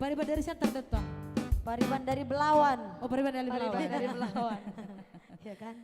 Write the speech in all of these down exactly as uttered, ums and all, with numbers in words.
Pariban dari Siantar do tong. Pariban dari Belawan. Oh, Pariban dari Belawan. Pariban dari Belawan. Ya kan?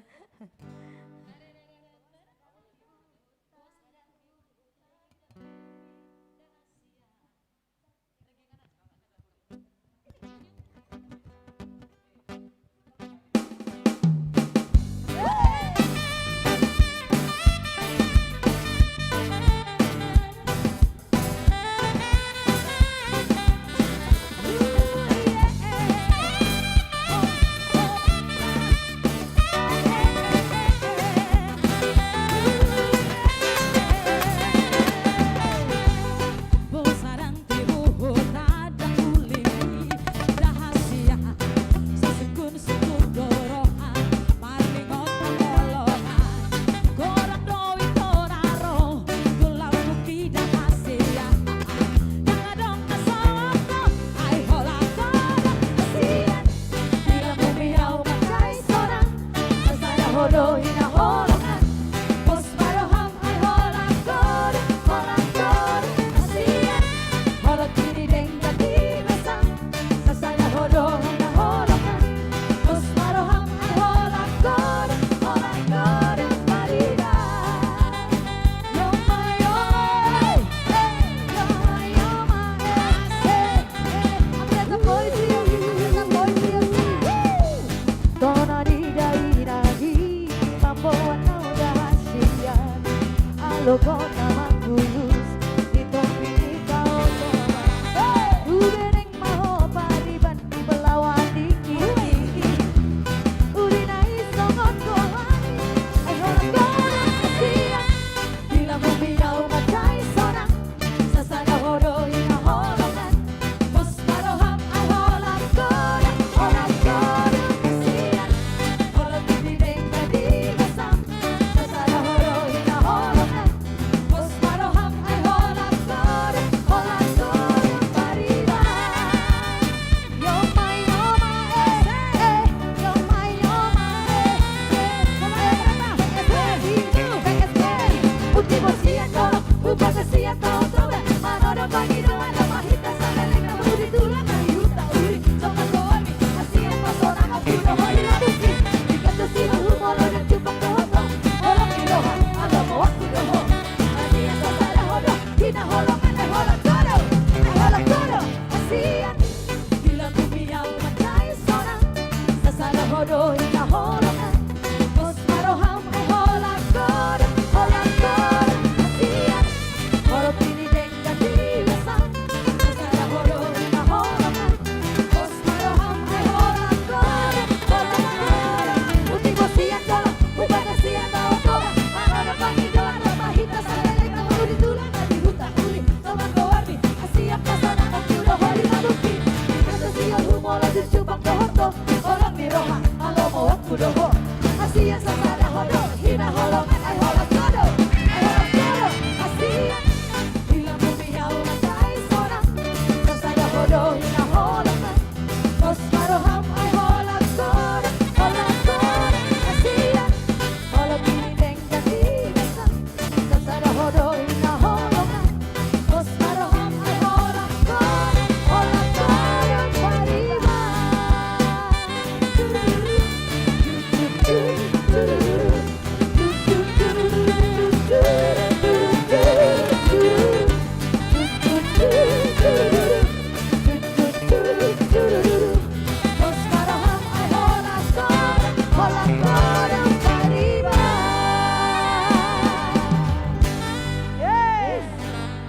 Yes.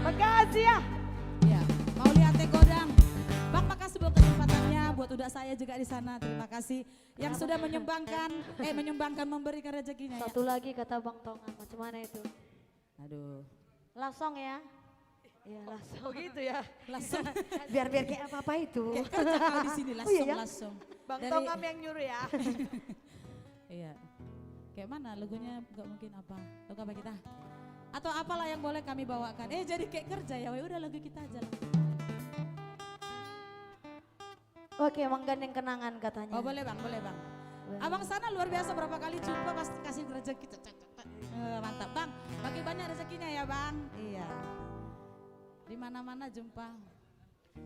Makasih ya. Ya, mauliate godang. Bang, makasih buat kesempatannya, buat uda saya juga di sana. Terima kasih yang sudah menyumbangkan, eh, menyumbangkan, memberikan rezekinya, ya. Satu lagi kata Bang Tonga, macam mana itu? Aduh. Langsung ya? Iya, langsung. Oh, gitu ya? Langsung. Biar, biar kayak apa-apa itu. Kayak kerja kau di sini, langsung, iya, ya? Langsung. Bang Tonga yang nyuruh ya? Iya. Kayak mana lagunya? Nggak mungkin apa? Lagu apa kita? Atau apalah yang boleh kami bawakan? Eh, jadi kayak kerja ya? Weh, udah lagu kita aja lah. Oke, menggandeng kenangan katanya. Oh, boleh, Bang, boleh, Bang. Boleh. Abang sana luar biasa, berapa kali jumpa pasti kasih rezeki. Cek, cek, cek, cek. Eh, mantap, Bang. Makin banyak rezekinya ya, Bang. Iya. Di mana-mana jumpa.